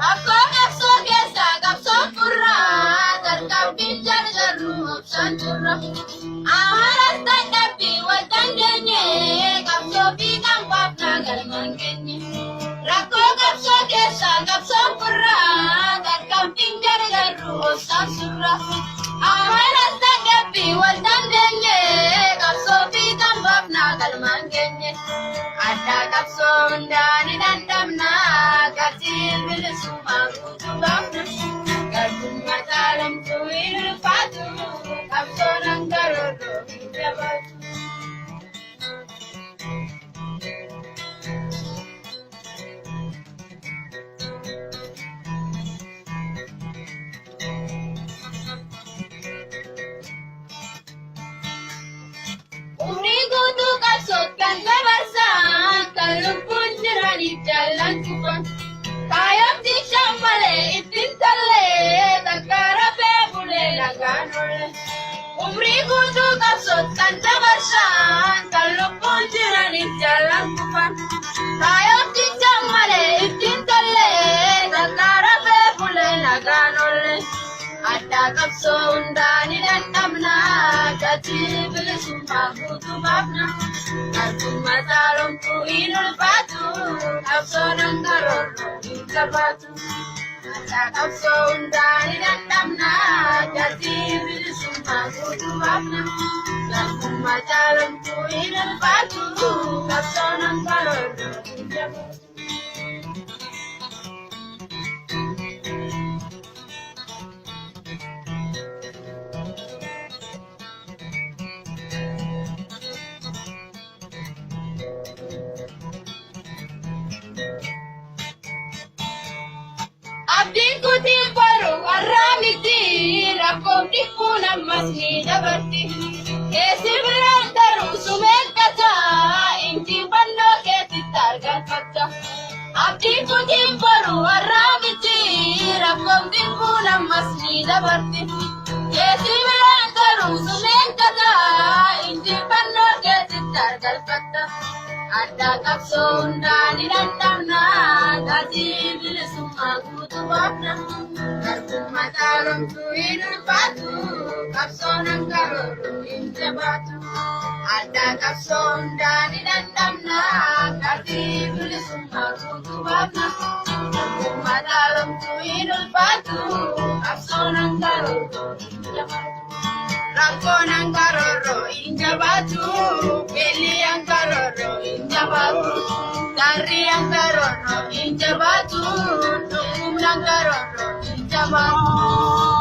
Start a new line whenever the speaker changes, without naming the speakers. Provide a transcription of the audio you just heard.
Akkoo qabsoo keessaa qabsoon furraa tarkaanfiin jarjarru obsaan turra. Amaras dadhabbii wal dandeenye qabsoo fi kan baafnaa galmaan geenye. Rakkoo qabsoo keessaa qabsoon furraa tarkaanfiin jarjarru obsaan surra. Amaras dadhabbii wal dandeenye qabsoo fi kan baafnaa galmaan geenye. Addaa qabsoo hundaa ni dandamna gatiin bilisummaa guutuu baafna. Garbummaa caalamtuu hin ulfaatu qabsoon hangaroorroo hin jabaatu. Umrii guutuu qabsoo kan dabarsan kan lubbuun jiraniif jaallan kufan. Kaayyoon shan malee ittiin tollee takka rafee bulee nagaan oole. Umrii guutuu qabsoo kan dabarsan kan lubbuun jiraniif jaallan kufan. Kaayyoon shan malee ittiin tollee takka rafee bulee nagaan oole. Addaa qabsoo hundaa ni dandamna gatii bilisummaa guutuu baafna. Garbummaa caalomtuu hin ulfaatu qabsoon hangaroorroo hin jabaatu. Addaa qabsoo hundaa ni dandamna gatii bilisummaa guutuu baafna. Garbummaa caalomtuu hin ulfaatu qabsoon hangaroorroo hin jabaatu. Abdiin kutiin boru warraa miti rakkoon dhiphuun ammas ni dabarti. Keessi biraan daruu sumeeggata injifannoo keetitti argatta. Abdiin kutiin boru warraa miti rakkoon dhiphuun ammas ni dabarti. Keessi biraan daruu sumeeggata injifannoo keetitti argatta. Addaa qabsoo hundaa ni dandamna gatii bilisummaa guutuu baafna. Garbummaa caalomtuu hin ulfaatu qabsoon hangaroorroo hin jabaatu. Addaa qabsoo hundaa ni dandamna gatii bilisummaa guutuu baafna. Garbummaa caalomtuu hin ulfaatu qabsoon hangaroorroo hin jabaatu. Rakkoon hangaroorroo hin jabaatu beelli hangaroorroo hin jabaatu. Darri hangaroorroo hin jabaatu dhukkubni hangaroorroo hin jabaatu.